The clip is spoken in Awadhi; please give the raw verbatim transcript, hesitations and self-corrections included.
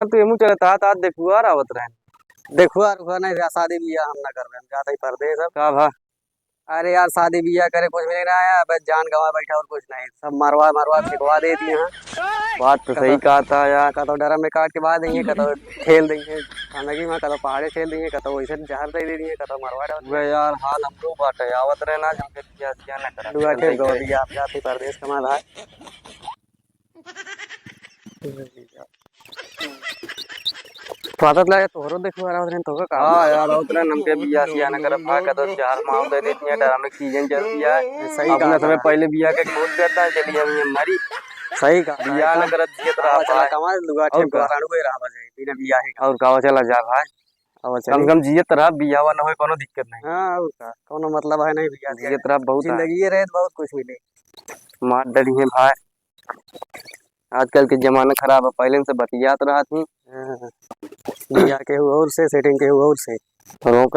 अब तो एमू चलत, तात, तात देखुआर आवत रहे। देखुआर उखुआर नहीं भैया, शादी बियाह हम ना करबे, हम जात ही परदेस अब। का भा? अरे यार, शादी बियाह करे कुछ भी नहीं रहा है, बस जान गंवा बैठा और कुछ नहीं, सब मरवा मरवा फेंकवा दे दिए हैं। बात तो सही कहा था यार। कतो ड्रम में काट के बांध देंगे, कतो ठेल देंगे गंदगी में, कतो पहाड़े ठेल देंगे, कतो वैसे जहर दे देंगे, कतो मरवा डाल। वे यार, हाल हमरो बाटे, आवत रहे ना, जब बियाह सियाह ना करा। दुआ ठेल दो भैया, आप जाते परदेस कमा भाई। स्वागत लागे तोहरो देखो, आ रहा तो का? हाँ यार, उतना नमके बियाह सियाह ना करब, भाग का तो चार माँ दे देती है, डरा में सीजन चलती है। सही अपना कहा समय था। पहले बियाह के बहुत करता है, चलिए हम ये मरी। सही कहा, बियाह ना करब, जियत रहा आवा चला भाई। कमा, दुआ और ठेल का? दुआ राड़ू रहा बजाए, बिना बियाह के। और का, आवा चला जा भाई। आवा कम से चली। कम जियत रहा, बियाह ना होए, कोनो दिक्कत नहीं। हाँ, और का? कोनो मतलब है नहीं बियाह सियाह जियत रहा, बहुत है। जिंदगी ये रहे तो बहुत कुछ मिले। मार डरी है भाई। आजकल के जमाना खराब है, पहले से बतियात रहत ही। हाँ। बियाह केहू और से, setting केहू और से। रोक